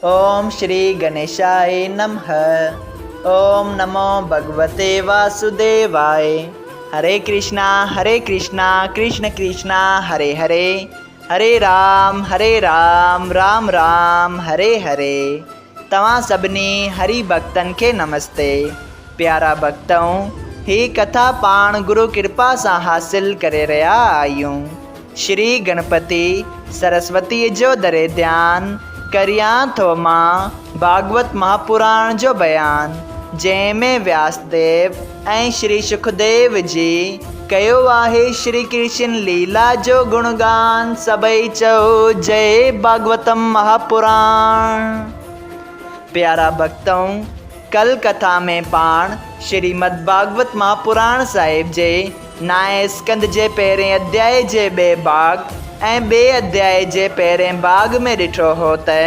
اوم شري گنيشاء نمه اوم نمو ڀڳوتي واسوديواء هري ڪرشنا هري ڪرشنا ڪرشن ڪرشنا هري هري هري رام هري رام رام رام هري هري توهان سڀني هري ڀڳتن کي نمستي پيارا ڀڳتؤ هي ڪٿا پاڻ گرو ڪرپا سان حاصل ڪري رهيا آهيون. شري گڻپتي سرسوتيء جو دري ڌيان ڪريان ٿو مان ڀاڳوت مهاپراڻ جو بيان جنهن ۾ وياس ديو ۽ شري شڪديو جي ڪيو آهي شري ڪرشن ليلا جو گڻگان سڀئي چئو جئي ڀاڳوتم مهاپراڻ. پيارا ڀڳتؤ! ڪل ڪٿا ۾ پاڻ شريمد ڀاڳوت مهاپراڻ صاحب جي نائين اسڪنڌ جي پهرين اڌيائي جي ٻئي ڀاڳ ۽ ٻئي اڌيائي جي پهرين ڀاڳ ۾ ڏٺو هو ته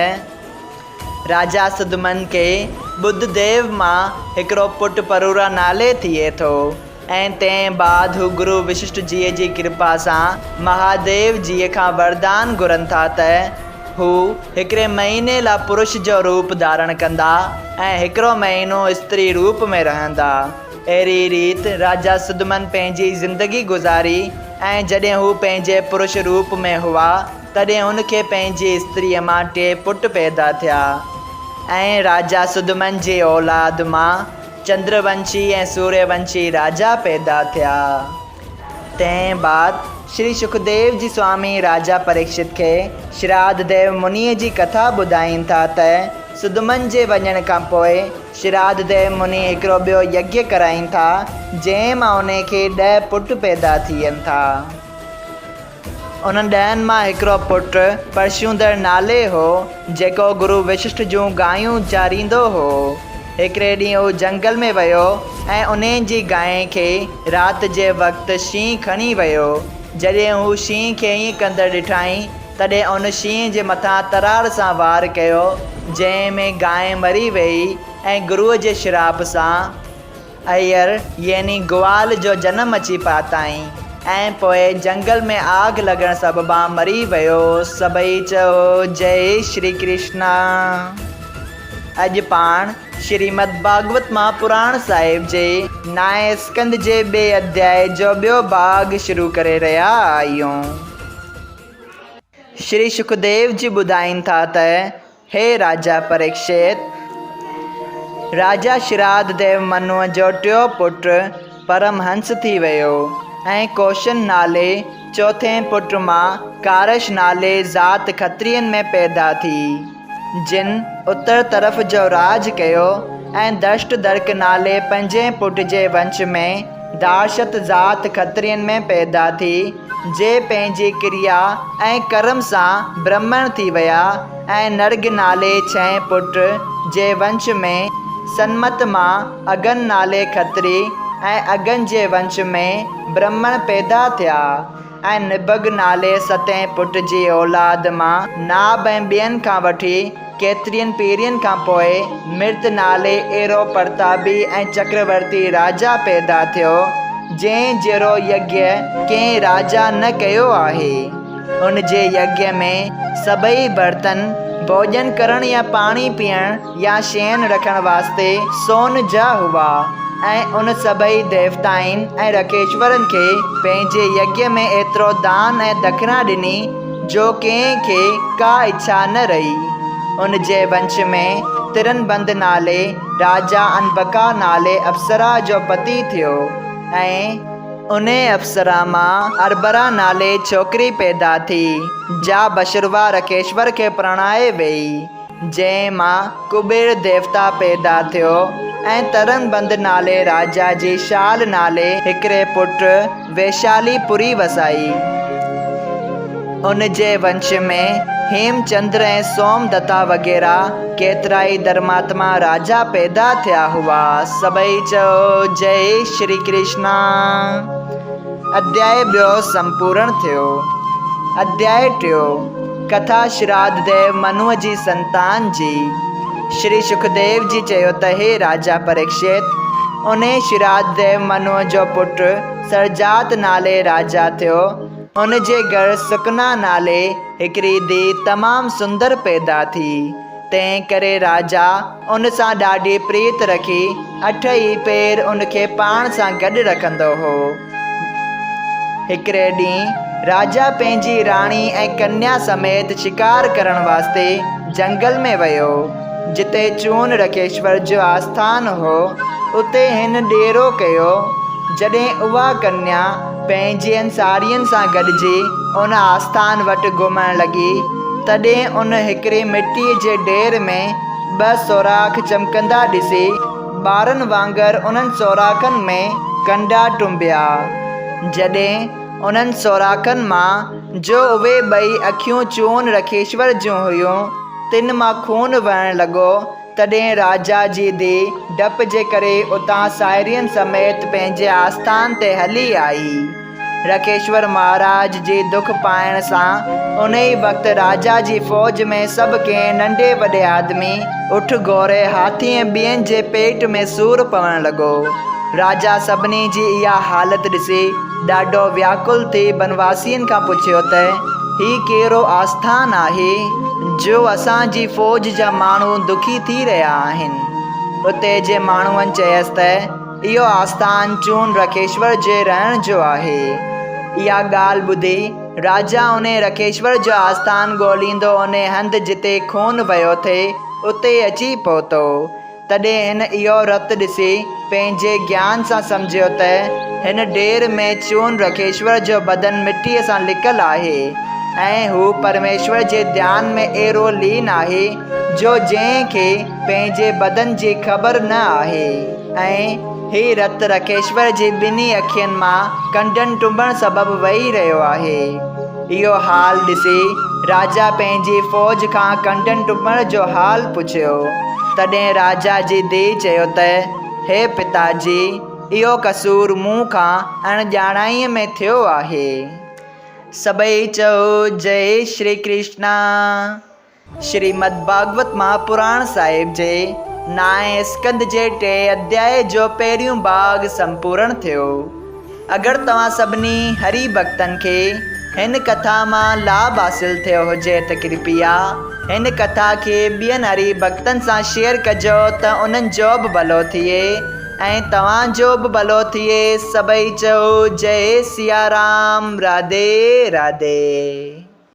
راجا سڌمن کي ٻڌ ديو مان هڪڙو پٽ پرورا نالي ٿئي ٿو ۽ تنهن بعد هو گرو وششٺ جيء جي ڪرپا سان مهاديو جيء کان وردان گهرن ٿا ته هو هڪڙي مهيني لا پرش جو روپ ڌارڻ ڪندا ۽ هڪڙو مهينو استري روپ ۾ رهندا. اهڙي ريت راجا سڌمن پنهنجي زندگي گذاري ۽ جڏهن هو پنهنجي پرش روپ ۾ هئا، تڏهن هن کي پنهنجي استريء مان ٽي پٽ پيدا ٿيا ۽ راجا سڌمن جي اولاد مان چندرونشي ۽ سوريونشي راجا پيدا ٿيا. تنهن بعد شري شڪديو جي سوامي راجا پريڪشت کي شراڌ ديو منيء جي ڪٿا ٻڌائين ٿا ته سڌمن جي وڃڻ کان پوء شراڌ ديو مني هڪڙو ٻيو يگيه ڪرائين ٿا، جنهن مان انهي کي ڏهه پٽ پيدا ٿين ٿا. انهن ڏهن مان هڪڙو پٽ پرشوندر نالي هو، جيڪو گرو وششٺ جون گايون چاريندو هو. هڪڙي ڏينهن هو جهنگل ۾ ويو ۽ انهن جي گانء کي رات جي وقت شينهن کڻي ويو. جڏهن هو شينهن کي ائين ڪندڙ ڏٺائين، تڏهن ان شينهن جي مٿان ترار سان وار ڪيو، جنهن ۾ گانء مري ويئي ۽ گروء جي شراپ سان. ايئر يعني گوال جو جنم اچي پاتائين ۽ پوء جنگل ۾ آگ لڳڻ سببان مري ويو. سڀئي چئو جئي شري ڪرشنا. اڄ پاڻ شريمد ڀاڳوت مهاپراڻ صاحب جي نائين اسڪنڌ جي ٻئي اڌيائي جو ٻيو ڀاڳ شروع ڪري رهيا آهيون. شري شڪديو جي ٻڌائين ٿا ته هي راجا پريڪشت! راجا شراڌ ديو منوء جو ٽيون پٽ پرمهنس ٿي ويو ۽ ڪوشن نالي چوٿين پٽ مان ڪارش نالي ذات کترين ۾ پيدا ٿي، جن اتر طرف جو راڄ ڪيو ۽ دشت درڪ نالي پنجين پٽ جي ونش ۾ دارشت ذات کترين ۾ پيدا ٿي، جي پنهنجي ڪريا ۽ ڪرم سان برهمڻ ٿي ويا ۽ نرگ نالي ڇهين پٽ جي ونش ۾ سنمت مان اگن نالي کتري ۽ اگن جي ونش ۾ برهمڻ پيدا ٿيا ۽ نڀگ نالي ستين پٽ جي اولاد مان ناب ۽ ٻين کان وٺي ڪيترين پيڙهين کان پوء مرت نالي اهڙو پرتابي ۽ چڪرورتي راجا پيدا ٿيو، جنهن جهڙو يگيه ڪنهن راجا نه ڪيو آهي. ان جي يگيه ۾ سڀئي برتن ڀوڄن ڪرڻ يا پاڻي پيئڻ يا شين رکڻ واسطي سون جا هئا ۽ ان سڀئي ديوتائن ۽ رکيشورن کي پنهنجي يگيه ۾ ايترو دان ۽ دکڻا ڏني، جو ڪنهن کي ڪا اڇا نه رهي. ان جي ونش ۾ ترن بند نالي راجا انبڪا نالي اپسرا جو پتي ٿيو ۽. انهيء اپسرا مان اربرا نالي ڇوڪري پيدا ٿي، جا بشروا رکيشور کي پرڻائي ويئي. جنهن مان ڪٻير ديوتا پيدا ٿيو ۽ ترن بند نالي راجا جي شال نالي هڪڙي پٽ ويشالي پوري وسائي. ان جي ونش ۾ هيم چندر ۽ سوم دتا وغيره ڪيترائي ڌرماتما راجا پيدا ٿيا هئا. سڀئي چئو جئي شري ڪرشنا. اڌيائي ٻيو سمپورڻ ٿيو. اڌيائي ٽيو، ڪٿا شراڌ ديو منوء جي سنتان جي. شري شڪديو جي چيو ته هي راجا پريڪشت! انهي شراڌ ديو منوء جو پٽ سرجات نالي راجا ٿيو. ان جي گهر سڪنا نالي هڪڙي ڌيء تمام سندر پيدا ٿي. تنهن ڪري راجا ان سان ڏاڍي پريت رکي اٺ ئي پير ان کي پاڻ سان گڏ رکندو هو. هڪڙي ڏينهن راجا پنهنجي راڻي ۽ ڪنيا سميت شڪار ڪرڻ واسطي جهنگل ۾ ويو. جتي چون رکيشور جو آسٿان هو، اتي هن ڏيرو ڪيو. جڏهن اها ڪنيا پنهنجين ساهيڙين سان گڏجي ان آسٿان وٽ گهمڻ لڳي، تڏهن ان هڪڙي مٽيء جي ڍير ۾ ٻه سوراخ چمڪندا ڏسي، ٻارن وانگر انهن سوراخن ۾ ڪنڊا ٽنبيا. جڏهن انهن سوراخن مان، جو اهي ٻئي اکيون چون رکيشور جون هيون، تن مان خون وهڻ لڳو، تڏهن راجا جي ڌيء ڊپ جي ڪري اتان ساهيڙين سميت پنهنجي آسٿان تي هلي آئي. رکيشور مهاراج جي دک پائڻ سان انهي وقت راجا جي فوج ۾ سڀ ڪنهن ننڍي وڏي آدمي، اٺ، گهوڙي، هاٿي ۽ ٻين جي پيٽ ۾ سور پوڻ لڳو. راجا سڀني جي اها حالت ڏسي ڏاڍو وياڪل ٿي بنواسين کان پڇيو ته، هي ڪهڙو آسٿان آهي، جو اسان جي فوج جا ماڻهو دکي ٿي رهيا آهن؟ اتي جي ماڻهن چيس ته، اهو آسٿان چون رکيشور جي رهڻ جو آهي. اها ڳالهه ٻڌي، راجا انهي رکيشور جو آسٿان ڳوليندو انهي هنڌ جتي خون وهيو ٿي، اتي اچي پهتو. تڏهن هن اهو رت ڏسي پنهنجي گيان سان سمجهيو ته هن ڍير ۾ چون رکيشور جو بدن مٽيء سان لڪل آهي ۽ هو پرميشور جي ڌيان ۾ اهڙو لين آهي جو جنهن کي پنهنجي بدن جي خبر نه آهي ۽ هي رت رکيشور جي ٻنهي اکين مان ڪنڊن ٽنبڻ سبب وهي رهيو آهي. اهو حال ڏسي راجا پنهنجي فوج کان ڪنڊن ٽنبڻ جو حال پڇيو. تڏهن راجا جي ڌيء چيو ته، هي پتا جي، اهو قصور مون کان اڻڄاڻائيء ۾ ٿيو آهي. سڀئي چئو جئي شري ڪرشنا. شريمد ڀاڳوت مهاپراڻ صاحب جي نائين اسڪنڌ جي ٽئين اڌيائي جو پهريون ڀاڳ سمپورڻ ٿيو. اگر توهان سڀني هري ڀڳتن کي هن ڪٿا مان لاڀ حاصل ٿيو هجي ته ڪرپيا هن ڪٿا کي ٻين هري ڀڳتن سان شيئر ڪجو ته انهن جو به ڀلو ٿئي ۽ توهان جو به ڀلو ٿئي سڀئي چئو جئي سيارام راڌي راڌي.